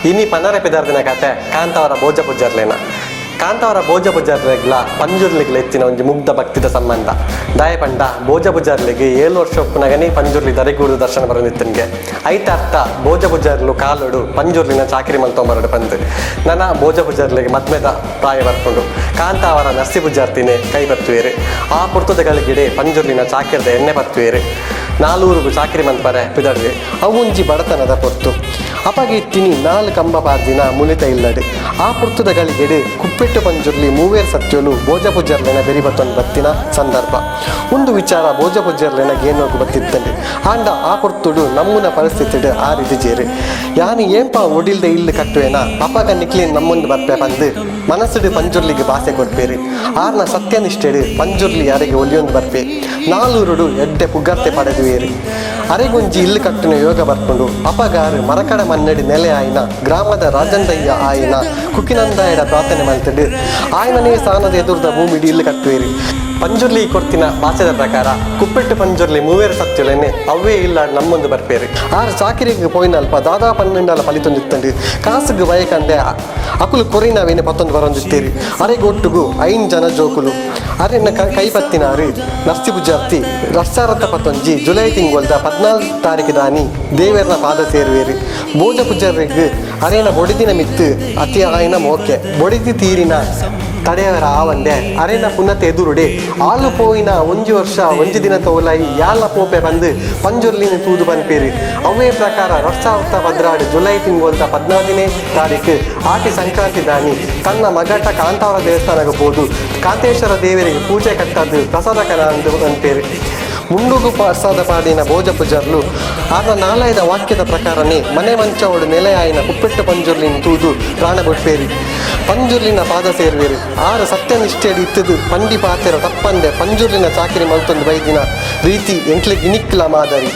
ಇನಿ ಪನರ ಪಿದಾರ್ದಿನ ಕತೆ ಕಾಂತಾವರ ಭೋಜ ಪೂಜಾರ್ಲೇನ. ಕಾಂತಾವರ ಭೋಜ ಪೂಜಾರ್ಲೆಗ್ಲ ಪಂಜುರ್ಲಿಗ್ಲ ಇತ್ತಿನ ಒಂಜಿ ಮುಗ್ಧ ಭಕ್ತಿದ ಸಂಬಂಧ. ದಾಯ ಪಂಡ ಭೋಜ ಪೂಜಾರ್ಲಿಗೆ 7 ವರ್ಷ ಉಪ್ಪುನಗನೆ ಪಂಜುರ್ಲಿ ದರಿಗೂಡು ದರ್ಶನ ಬರೊಂದಿತ್ತನ್ಗೆ. ಐತ ಅರ್ಥ ಭೋಜ ಪೂಜಾರ್ಲು ಕಾಲುಡು ಪಂಜುರ್ಲಿನ ಚಾಕಿರಿ ಮಲ್ತೊಂಬರಡು ಪಂದ್. ನನ ಭೋಜ ಪೂಜಾರ್ಲಿಗೆ ಮದ್ಮೆದ ಪ್ರಾಯ ಬರ್ಪುಂಡು. ಕಾಂತಾವರ ನರ್ಸಿ ಪೂಜಾರ್ತಿನೇ ಕೈ ಪತ್ತುವೇರು. ಆ ಪುರ್ತದ ಗಳಿಗೆಡೆ ಪಂಜುರ್ಲಿನ ಚಾಕಿರದ ಎಣ್ಣೆ ಪತ್ತುವೇರು. ನಾಲೂರುಗು ಚಾಕಿರಿ ಮನ್ಪರೆ ಪಿದಡ್ವೆ. ಅವು ಒಂಜಿ ಬಡತನದ ಪೊರ್ತು. ಅಪಗ ಇತ್ತಿನಿ 4 ಕಂಬ ಪಾರ್ದಿನ ಮುಲಿತ ಇಲ್ಲಡು. ಆ ಪುರ್ತುದ ಗಳಿಗೆಡು ಕುಪ್ಪೆಟ್ಟು ಪಂಜುರ್ಲಿ ಮೂವೇರ್ ಸತ್ಯಲು ಭೋಜ ಪೂಜಾರ್ಲೆನ ಬೆರಿ ಬತ್ತೊಂದು ಬತ್ತಿನ ಸಂದರ್ಭ. ಒಂದು ವಿಚಾರ ಭೋಜ ಪೂಜಾರ್ಲೆನ ಗೇನೋಗು ಬತ್ತಿತ್ತಂಡು. ಆಂಡ ಆ ಪೊರ್ತುಡು ನಮ್ಮುನ ಪರಿಸ್ಥಿತಿಡು ಆ ರೀತಿ ಜೇರು. ಯಾನು ಏಂಪ ಒಡಿಲ್ದ ಇಲ್ಲು ಕಟ್ಟುವೇನಾ ಅಪಗ ನಿಕ್ಲಿನ್ ನಮ್ಮೊಂದು ಬರ್ಪೆ ಪಂದು ಮನಸ್ಸುಡು ಪಂಜುರ್ಲಿಗೆ ಬಾಸೆ ಕೊಡ್ಪೇರು. ಆರ್ನ ಸತ್ಯನಿಷ್ಠೆಡು ಪಂಜುರ್ಲಿ ಅರೆಗೆ ಒಲಿಯೊಂದು ಬರ್ಪೆ. ನಾಲೂರುಡು ಎಡ್ಡೆ ಪುಗರ್ತೆ ಪಡೆದುವೇರು. ಅರೆಗೊಂಜಿ ಇಲ್ಲು ಕಟ್ಟುನ ಯೋಗ ಬರ್ಪುಂಡು. ಅಪಗಾರು ಮರಕಡ ಮನ್ನಡಿ ನೆಲೆ ಆಯಿನ ಗ್ರಾಮದ ರಾಜಂದಯ್ಯ ಆಯಿನ ಕುಕಿನಂದಾಯಡ ಪ್ರಾರ್ಥನೆ ಮಲ್ತಡು ಆಯನನೇ ಸ್ಥಾನದ ಎದುರ್ದ ಭೂಮಿಡಿ ಇಲ್ಲು ಕಟ್ಟುವೇರು. ಪಂಜುರ್ಲಿ ಕೊರ್ತಿನ ಭಾಷೆದ ಪ್ರಕಾರ ಕುಪ್ಪೆಟ್ಟು ಪಂಜುರ್ಲಿ ಮೂವೇರು ಸತ್ಯುಲೆನೆ ಅವೇ ಇಲ್ಲ ನಮ್ಮೊಂದು ಬರ್ಪೇರು. ಆರು ಚಾಕಿರಿಗೆ ಪೋಯಿನಲ್ಪ ದಾದಾ ಪನ್ನೆಂಡಲ ಫಲಿತೊಂದಿತ್ತಂಡು. ಕಾಸುಗು ಬಯಕಂದೆ ಅಕುಲು ಕೊರಿನವೇನೆ ಪತ್ತೊಂದು ಬರೊಂದಿತ್ತೇರಿ. ಅರೆಗೆ ಒಟ್ಟುಗು 5 ಜನ ಜೋಕುಲು. ಅರೆನ ಕೈಪತ್ತಿನಾರು ನಸ್ತಿ ಪೂಜಾರ್ತಿ ರಸ್ಸಾರಥ ಪತ್ತೊಂಜಿ ಜುಲೈ ತಿಂಗೊಲ್ದ 14 ತಾರೀಕು ದಾನಿ ದೇವೆರ್ನ ಪಾದ ಸೇರುವೇರು. ಭೋಜ ಪೂಜಾರಿಗೆ ಅರೇನ ಬೊಡಿದಿನ ಮಿತ್ತು ಅತಿ ಆಯ್ನ ಮೋಕೆ. ಬೊಡಿದಿ ತೀರಿನ ತಡೆಯವರ ಆವಂದೆ ಅರೇನ ಪುನತೆ ಎದುರುಡೆ ಆಲು ಪೋಯಿನ ಒಂಜಿ ವರ್ಷ ಒಂಜಿ ದಿನ ತೋಲಾಯಿ ಯಾಲ ಪೋಪೆ ಬಂದು ಪಂಜುರ್ಲಿನ ತೂದು ಪನ್ಪೇರು. ಅವೇ ಪ್ರಕಾರ ರಸ್ಸಾವತ್ತ 12 ಜುಲೈ ತಿಂಗೊಲ್ದ 14ನೇ ತಾರೀಕು ಆಟಿ ಸಂಕ್ರಾಂತಿ ದಾನಿ ತನ್ನ ಮಗಟ ಕಾಂತಾವರ ದೇವಸ್ಥಾನಕ್ಕೆ ಪೋದು ಕಾಂತೇಶ್ವರ ದೇವರಿಗೆ ಪೂಜೆ ಕಟ್ಟದು ಪ್ರಸಾದ ಕನ ಅಂದು ಪನ್ಪೇರು. ಮುಂಡುಗು ಪ್ರಸಾದ ಪಾಡಿನ ಭೋಜ ಪೂಜಾರ್ಲು ಆರ್ನ ನಾಲಾಯದ ವಾಕ್ಯದ ಪ್ರಕಾರನೇ ಮನೆ ಮಂಚವಡು ನೆಲೆಯಾಯಿನ ಕುಪ್ಪೆಟ್ಟು ಪಂಜುರ್ಲಿನ ತೂದು ಪ್ರಾಣ ಬೊಟ್ಪೇರಿ ಪಂಜುರ್ಲಿನ ಪಾದ ಸೇರುವೇರು. ಆರು ಸತ್ಯನಿಷ್ಠೆಡು ಇತ್ತದು ಪಂಡಿ ಪಾತೆರ ತಪ್ಪಂದೆ ಪಂಜುರ್ಲಿನ ಚಾಕಿರಿ ಮಲ್ತೊಂದು ಬೈದಿನ ರೀತಿ ಎಂಕ್ಲೆ ಗಿನಿಕ್ಲ ಮಾದರಿ.